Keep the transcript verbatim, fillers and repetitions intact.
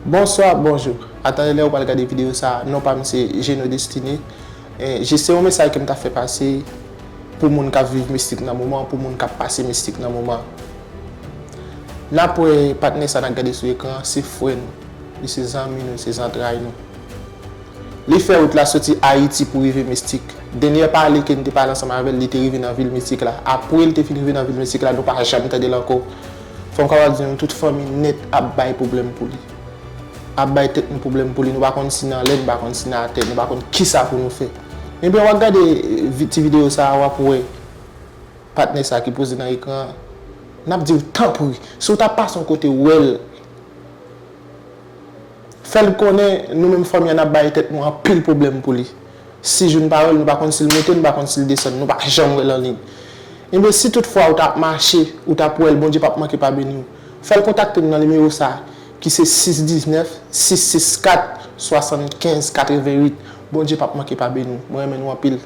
Bonswa, bonjou. Atann lè ou pral gade videyo sa a, non pa m se Geno Destiné. E, jis se yon mesaj ke m ta fè pase pou moun k ap viv mistik nan moman, pou moun k ap pase mistik nan moman. N ap wè patnè sa n ap gade sou ekran an, se frè nou, li se zanmi nou, se zantray nou. Li fè wout la soti Ayiti pou rive Mistik. Dènyè pale ke n te pale ansanm avè l, li te rive nan vil Mistik la. Apre l te fin rive nan vil Mistik la, nou pa janm tande l ankò. Fò m kapab di nou, tout fanmi nèt ap bay pwoblèm pou li. Ap bay tèt nou pwoblèm pou li. Nou pa konn si n anlè, nou pa konn si n atè, nou pa konn kisa pou nou fè. Ebyen, w ap gade vi-, ti videyo sa a, w ap wè patnè sa ki poze nan ekran an. N ap di w, tanpri, si w ta pase yon kote, w wè l, fè l konnen nou menm fanmi an, n ap bay tèt nou anpil pwoblèm pou li. Sis jou n pa wè l, nou pa konn si l monte, nou pa konn si l desann, nou pa janm wè l an liy. Ebyen, si toutfwa ou t ap mache, ou t ap wè l, Bondye p ap manke pa beni w. Fè l kontakte nou nan nimewo sa a, ki se sis diznèf, sis sis kat, swasannkenz katrevenwit. Bondye p ap manke pa beni w. Mwen renmen nou anpil.